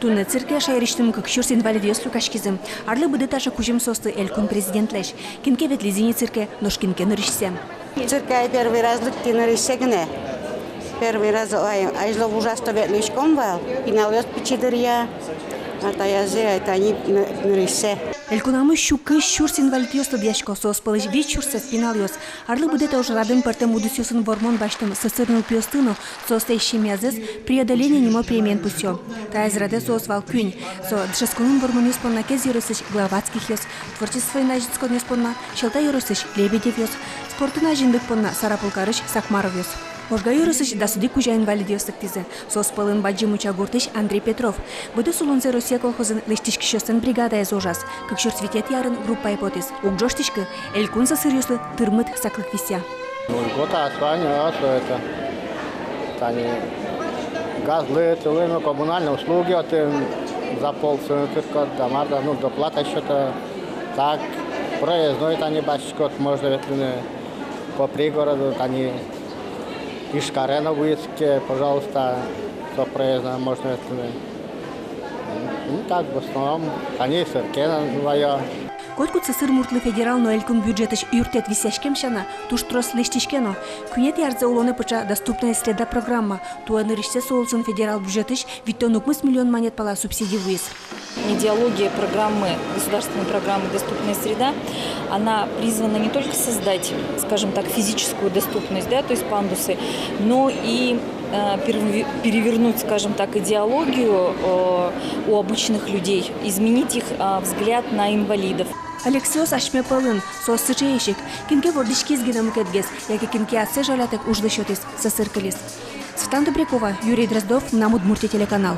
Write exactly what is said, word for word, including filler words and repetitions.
Туннэ цирке шаерысьтым кык сюрс инвалидъёс люкаськизы. Арлы быдэ таӵе кузьым соосты элькун президентлэсь. Кин ке ветлӥз ини цирке, нош кин ке нырысьсэ. Цирке ай первый раз лыктӥ, нырысьсэ гинэ. Первый раз ай, азьло вужаз-то ветлӥськом вал, пиналъёс пичи дыръя. А таязы ай тани ны-, нырысьсэ. Элькунамы сю кызь сюрс инвалидъёс лыдъясько, соос пӧлысь вить сюрсэз пиналъёс. Арлы быдэ та ужрадын пӧртэм удысъёсын вормон басьтэм сӧсыр нылпиосты но соослэсь семьязэс «Преодоление» нимо премиен пусъё. Таяз радэ соос вал куинь. Со дышетсконын вормонъёс понна Кез ёросысь Главатскихъёс, творчествоен азинсконъёс понна Сьӧлта ёросысь Лебедевъёс, спортын азинлык понна Сарапул карысь Сакмаровъёс. Можга ёросысь дас одӥг кузя инвалидъёс лыктӥзы. Соос пӧлын Бадӟым Уча гуртысь Андрей Петров. Быдэс улонзэ «Россия» колхозын лэсьтӥськисьёслэн бригадаяз ужаз. Кык сюрс витетӥ арын группае потӥз. Уг ӝожтӥськы, элькун сӧсыръёслы тырмыт саклык висъя. Ну, льгота, а что они, а что это? Тани газлы, тылы, ну, коммунальные услуги отын за полцены только, да, мар да, ну, доплата ещё-то. Так, проездной тани басьтӥськод, можно ветлыны по пригороду, тани Ижкаре но вуиз ке, пожалуйста, со проездной можно ветлыны. Ну, так, в основном, тани сыркен ваё. Котькуд сӧсыр муртлы федерал но элькун бюджетысь юрттэт висъяськем сяна, туж трос лэсьтӥське но. Куинетӥ арзэ улонэ пыӵа «Доступная среда» программа. Туэ нырысьсэ со улсын федерал бюджетысь витьтон укмыс миллион манет пала субсидий вуиз. Идеология программы, государственной программы «Доступная среда», она призвана не только создать, скажем так, физическую доступность, да, то есть пандусы, но и э, переве-, перевернуть, скажем так, идеологию, э, у обычных людей, изменить их, э, взгляд на инвалидов. Алексейёс асьме пӧлын, соос сыӵеесь ик. Кин ке вордӥськиз гинэ мукетгес, яке кин ке ассэ жалятэк ужлы сётӥз, сӧсыр кылиз. Светлана Добрякова, Юрий Дроздов, «Мынам Удмуртие» телеканал.